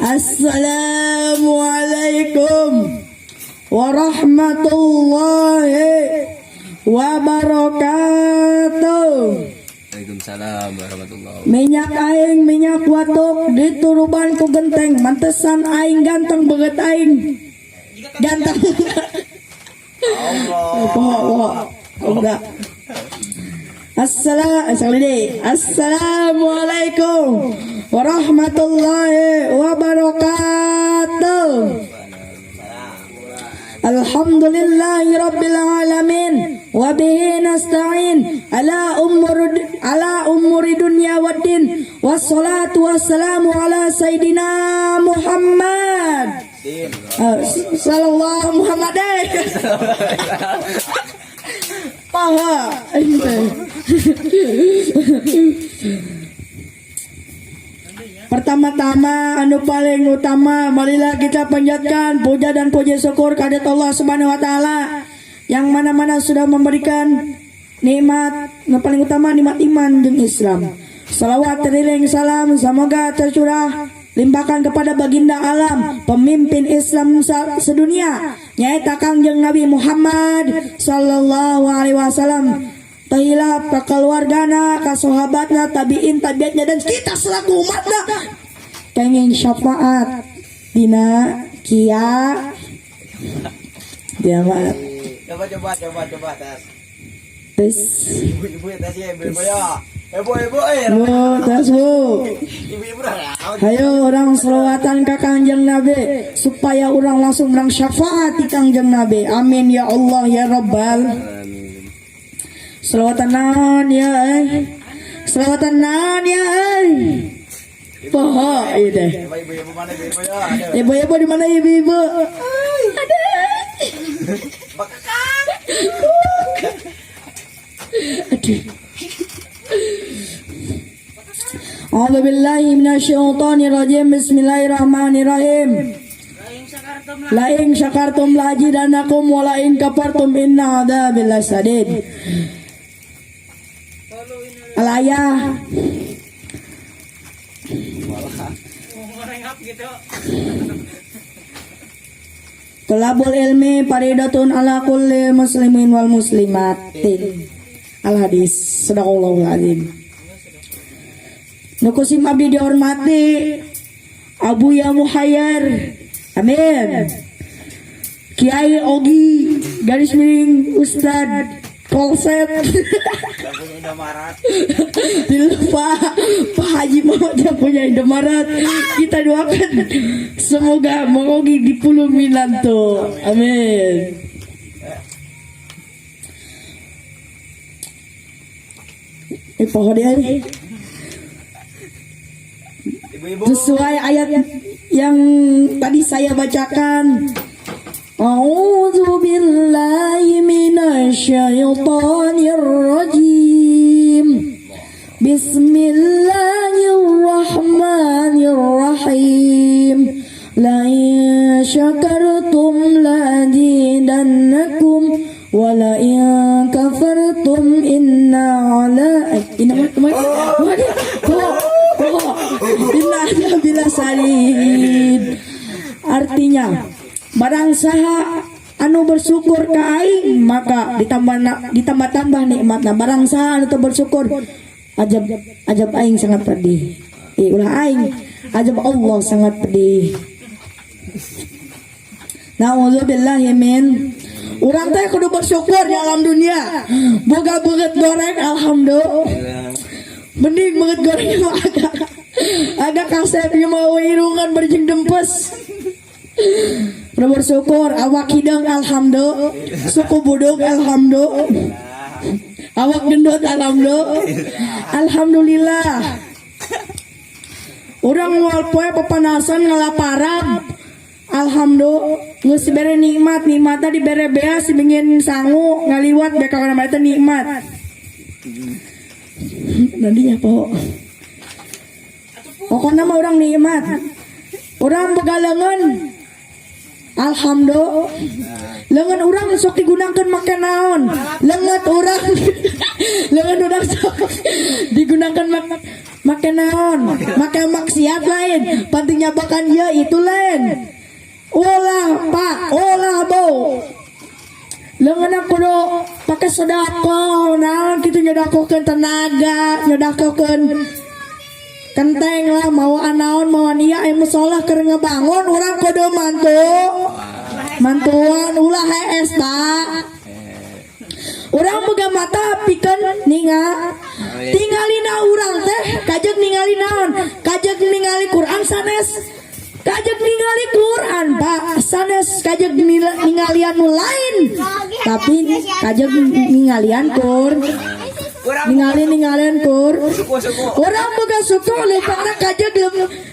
Assalamualaikum warahmatullahi wabarakatuh. Waalaikumsalam warahmatullahi. Minyak aing minyak watuk, dituruban ku genteng, mantesan aing ganteng, banget aing ganteng. Allah. Poho, poho. Oh, enggak. Assalam, sekali deh. Assalamualaikum warahmatullahi wabarakatuh. Alhamdulillahi rabbil alamin wa bihi nasta'in ala umuri dunya waddin, wassalatu wassalamu ala sayyidina Muhammad. Din. Sallallahu Muhammad eh. Paha. Pertama-tama, anu paling utama, marilah kita panjatkan puja dan puji syukur kehadirat Allah Subhanahu wa taala yang mana-mana sudah memberikan nikmat yang paling utama, nikmat iman dan Islam. Salawat teriring salam semoga tercurah limpahkan kepada baginda alam, pemimpin Islam sedunia, nyaeta Kangjeng Nabi Muhammad sallallahu alaihi wasallam. Tehilap ka keluargana, ka sahabatna, tabiin tabiatnya, dan kita selaku umatna kenging syafaat dina kia kiamat. Coba, coba, coba, coba tes. Tes. Ibu-ibu ya, tes ya, ibu-ibu ya. Ibu-ibu eh. Bu, tes, Bu. Ibu-ibu dah ya. Hayo urang selawatan ka Kangjeng Nabi supaya urang langsung menang syafaat di Kangjeng Nabi. Amin ya Allah ya Rabbal. Amin. Selawatan naon ya eh? Selawatan naon ya eh? Poho ieu teh. Coba ibu-ibu mana, ibu-ibu ya? Ada. Ibu-ibu di mana, ibu-ibu? Ada. Bakakak. Aduh. A'udzu billahi minasyaitonir rajim. Bismillahirrahmanirrahim. La in syakartum la azidannakum wa la in kafartum inna adzabi lasyadid. Al-ayah. Ngoreng gitu. Tolabul ilmi faridatun ala kulli muslimin wal muslimatin. Al hadis. Sadaqallahul azim. Nu ku sim abdi dihormati Abuya Muhayyar. Amin. Kiai Ogi garis miring Ustad Kolset. Yang punya Indomaret. Lupa Pak Haji Muhammad yang punya Indomaret. Kita doakan semoga Mang Ogi dipulung minantu. Amin. Eh, pohon dia. Ibu-ibu. Sesuai ayat yang tadi saya bacakan. A'udzu billahi minasyaitonir rajim. Bismillahirrahmanirrahim. La in syakartum la azidannakum wa la in kafartum inna ala inna inna adzabi lasyadid. Artinya, barang saha anu bersyukur ka aing maka ditambah ditambah-tambah nikmatna, barang saha anu teu bersyukur ajab ajab aing sangat pedih. Eh, ulah aing, ajab Allah sangat pedih. Nauzubillahi min. Urang teh kudu bersyukur di alam dunia. Boga beungeut goreng, alhamdulillah. Mending beungeut goreng mah agak agak kasep, ieu mah irungan berjing dempes. Kudu bersyukur awak hidung, alhamdulillah. Suku buduk, alhamdulillah. Awak gendut, alhamdulillah. Alhamdulillah. Urang moal poe papanasan ngalaparan. Alhamdulillah geus dibere nikmat, nikmatna dibere beas dibingin sangu ngaliwat beka kana eta nikmat. Nantinya po. Pokoknya mah urang nikmat. Urang boga leungeun. Alhamdulillah. Leungeun urang sok digunakan make naon? Leungeun urang sok digunakan make. Make naon? Make maksiat lain. Penting nyabakan ya itu lain. Ulah, Pak, ulah, Bu. Leungeunna kudu pake sedekah, naon kitu, nyedakohkeun tenaga, nyedakohkeun kenteng lah, mau naon, mau ieu aya musola keur ngebangun, urang kudu mantu. Mantuan, ulah hees, Pak. Urang boga mata pikeun ningalina urang teh kajeg ningali naon? Kajeg ningali Quran sanes. Kajeg ningali Quran, Pak, sanes kajeg ningalian nu lain. Tapi kajeg ningalian Kur ningali ningalian Kur. Suku-suku. Urang boga suku lempangna kajeg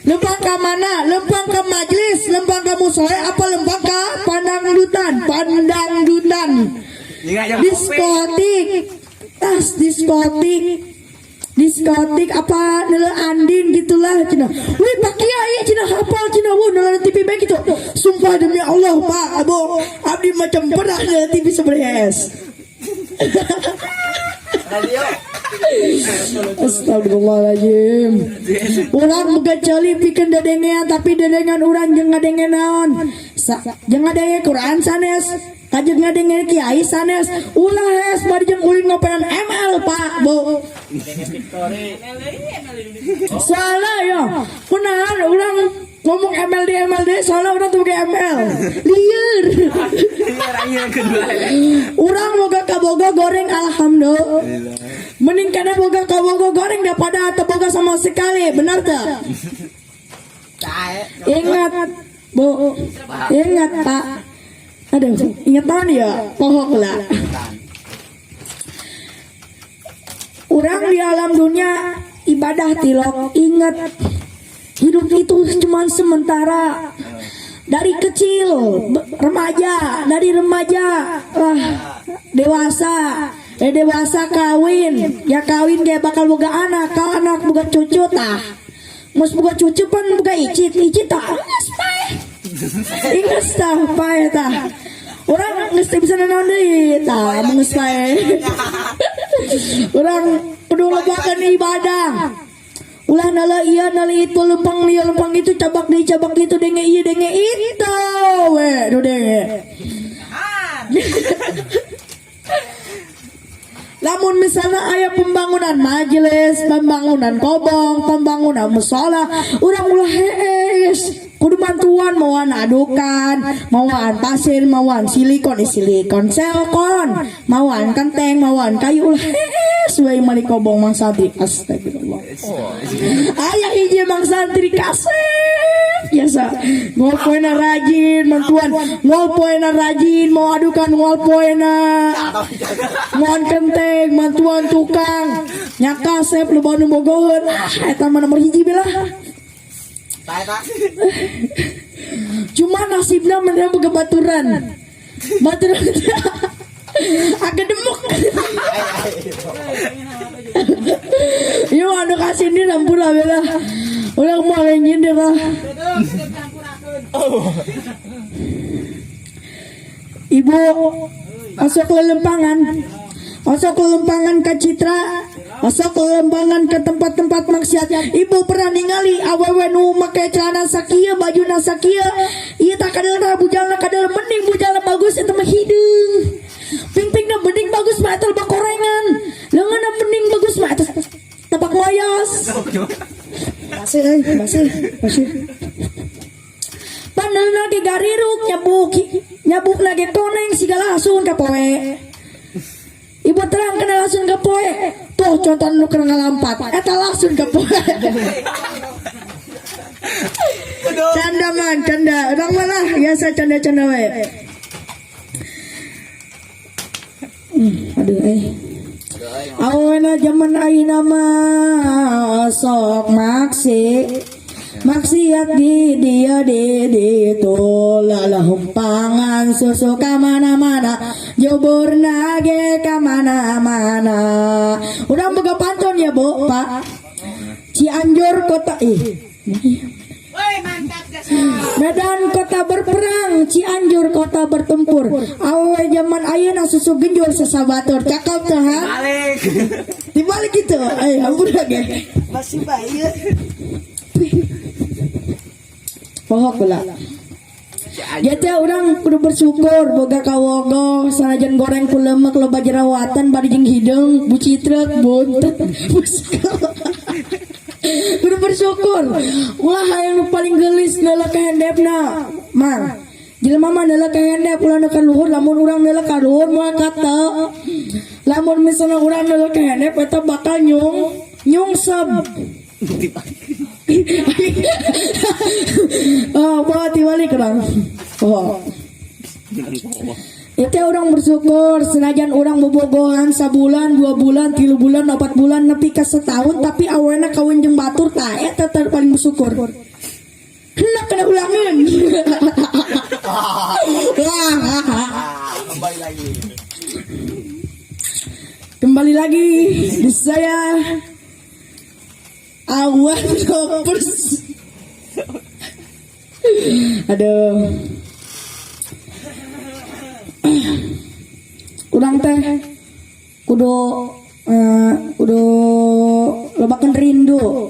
lempang ka mana? Lempang ke majlis, lempang ke musola, apa lempang ka pandangdutan? Pandangdutan. Ingat yang kopi. Diskotik, tas diskotik, diskotik apa nele Andin gitulah cina. Wih, Pak Kiai cina hafal cina, wuh, nele TV baik gitu. Sumpah demi Allah, Pak, Abu, abdi macam pernah nele TV sebenarnya es. Radio. Astagfirullahaladzim. Urang boga ceuli pikeun dedengean, tapi dedengan urang jeung ngadenge naon? Jeung ngadenge Quran sanes, kajeg ngadenge kiai sanes. Ulah hees bari jeung ulin ngopenan ML, Pak, Bu. Soalnya ya, kunaon urang ngomong MLD MLD, soalnya urang tuh pakai ML. Lieur. Ini yang kedua. Urang boga kabogo goreng, alhamdulillah. Mending kana boga kabogo goreng daripada teu boga sama sekali, benar tak? Ingat, Bu. Ingat, Pak. Aduh, ingat tahun ya, pohok lah. Urang di alam dunia ibadah tilok, ingat hidup itu cuma sementara. Dari kecil, remaja, dari remaja lah dewasa, dewasa kawin, ya kawin kayak bakal boga anak, kalau anak boga cucu tah. Mus boga cucu pan boga icit, icit tah, geus paeh. Inges tah, paeh tah. Urang geus teu bisa nanaon deui tah, geus paeh. Urang kudu lobakeun ibadah. Ulah nala iya nala itu, lempang ieu lempang itu, cabak deui cabak itu, denge ieu denge itu we nu denge. Lamun misalnya aya pembangunan majelis, pembangunan kobong, pembangunan musola, urang ulah hees. Kudu bantuan, mauan adukan, mauan pasir, mauan silikon, silikon, selkon, mauan kenteng, mauan kayu, ulah hees we mali kobong Mang Santri. Astagfirullah. Aya hiji Mang Santri kasep biasa. Ngol poena rajin mantuan, ngol poena rajin mau adukan, ngol poena. Mohon kenteng, mantuan tukang. Nyakasep loba nu bogoheun. Ah, eta mah nomor hiji belah. Cuma nasibna menerima boga baturan. Baturan agak demuk. Iya, anu kasih ini ampun lah bela. Ulah mau nyindir lah. Ibu masuk ke lempangan. Masuk ke lempangan ke Citra, masuk ke lempangan ke tempat-tempat maksiat. Ibu pernah ningali awewe nu make celana sakieu, bajuna sakieu. Ieu tak kadal tah bujalna kadal, mending bujalna bagus eta mah hideung. Pingpingna mending bagus mah eta lebak korengan. Leungeunna mending bagus mah eta tapak moyos. Masih euy, masih, masih. Pandelna ge gariruk nyabuk, nyabukna ge koneng siga langsung ka poe. Ibu terang kena langsung ke poe. Tuh contoh nu keur ngalampat. Eta langsung ke poe. Canda man, canda. Urang mah lah biasa canda-canda we. Aduh eh. Awena zaman ayeuna mah sok maksi. Maksiat di dia di ditu lalahumpangan susu ka mana-mana jubur nage ka mana-mana. Urang boga pantun ya, Bu, Pak. Cianjur kota ih. Woi, mantap gas. Medan kota berperang, Cianjur kota bertempur. Awewe zaman ayeuna susu genjur sasabatur. Cakep tuh, ha? Balik. Dibalik gitu. Eh, ampun ge. Masih baik. Pohok lah. Jadi urang kudu bersyukur boga kawogo, sanajan goreng ku lemek, loba jerawatan, bari jeung hideung bucitrek buntet buskal. Kudu bersyukur, ulah hayang nu paling geulis neuleuh ka hendepna. Mang, jelema mah neuleuh ka hendep, ulah nu ka luhur. Lamun urang neuleuh ka luhur, moal kata. Lamun misalnya urang neuleuh ka hendep, eta bakal nyungsep. Oh, bawa dibalik urang. Oh. Itu urang bersyukur senajan urang bobogohan sabulan, 2 bulan, 3 bulan, 4 bulan, nepi ka setahun, tapi awalnya kawin jeung batur, tah eta teh paling bersyukur. Hendak kena ulangin. Ah, kembali lagi. Kembali lagi di saya Awan Lovers. Aduh. Urang teh kudu lobakeun rindu.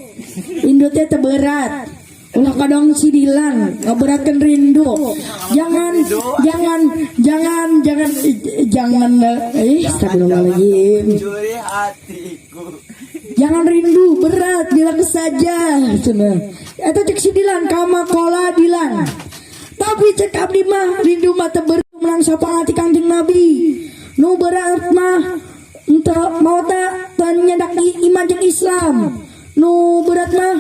Rindu teh teu berat. Ulah kadang sidilan ngaberatkeun rindu. Jangan, jangan, jangan, jangan, jangan, eh, astagfirullahaladzim. Mencuri hatiku. Jangan rindu berat, bilang saja cenah. Eta cek sidilan kama kola dilan. Tapi cek abdi mah rindu mah teu berat, menang syafaat ti Kangjeng Nabi. Nu berat mah ente mau tak teu nyendak iman jeung Islam. Nu berat mah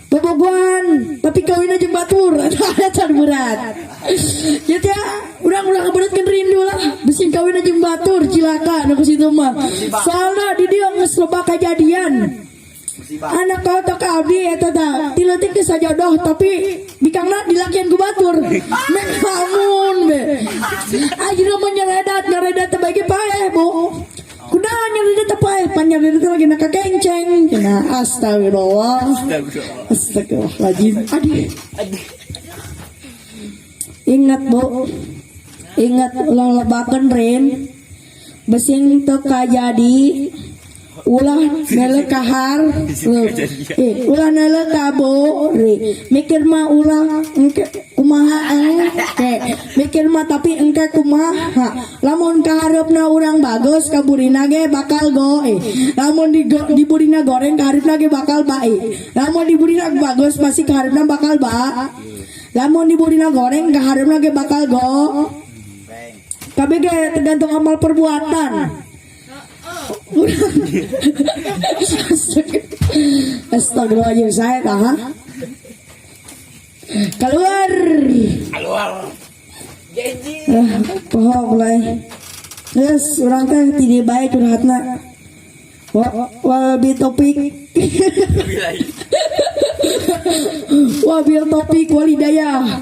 bobogohan tapi kawin jeung batur, eta nu berat. Jadi ya urang ulah ngaberatkeun rindu lah, bisi kawin jeung batur cilaka nu situ mah. Soalna di dieu geus loba kajadian. Musibah. Anak kau tak ka abdi eta tah ti leutik geus sajodoh, tapi bikangna dilakian ku batur. Mek lamun be. Ayeuna mah nyaredat, nyaredat teh bagi paeh, Bu. Kunaon nyaredat teh paeh? Pan nyaredat teh lagi na kenceng. Cenah, astagfirullah. Astagfirullahaladzim. Aduh. Ingat, Bu. Ingat, ulah lobakeun rin. Besing teu kajadi, ulah neuleuh kahar, eh, ulah neuleuh ka buri. Mikir mah ulah engke kumaha, engke mikir mah, tapi engke kumaha. Lamun kahareupna urang bagus, kaburina ge bakal goe. Lamun di burina goreng, kahareupna ge bakal baik. Lamun di burina bagus, pasti kahareupna bakal ba. Lamun di burina goreng, kahareupna ge bakal go. Bang. Kabeh ge tergantung amal perbuatan. Astagfirullahaladzim, saya tahan. Keluar. Keluar. Genji. Eh, pohok mulai. Yes, urang teh tidak baik curhatna. Wa wa bi topik. Wa bil topik walidayah.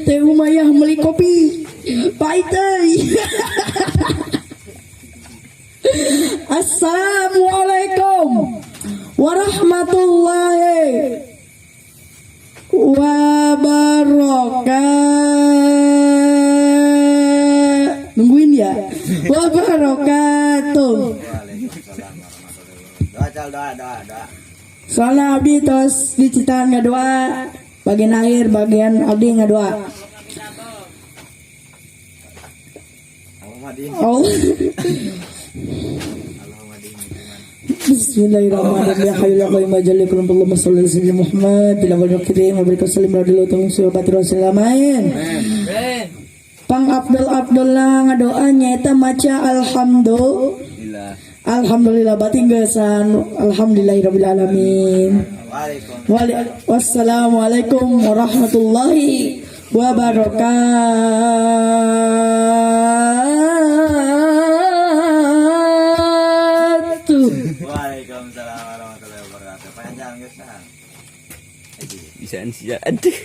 Teh Umayah beli kopi. Pahit euy. Assalamualaikum warahmatullahi wabarakatuh. Nungguin ya. Wabarakatuh. Waalaikumsalam warahmatullahi wabarakatuh. Doa cal, doa, doa, doa. Soalnya abdi tos diciptakan ngadoa, bagian akhir bagian abdi ngadoa. Allahumma din. Oh. Allahumma din. Bismillahirrahmanirrahim. Ya hayyu ya qayyum jalla Allahumma shalli ala sayyidina Muhammad bila wal kirim wa barik sallim radhiyallahu ta'ala salawatu wassalamun. Amin. Pang Abdul Abdullah ngadoa nyaeta maca alhamdulillah. Alhamdulillah batin gesan alhamdulillahirabbil alamin. Waalaikumsalam. Wassalamualaikum warahmatullahi wabarakatuh. Waalaikumsalam warahmatullahi wabarakatuh. Panjang geus. Bisaan sih, aduh.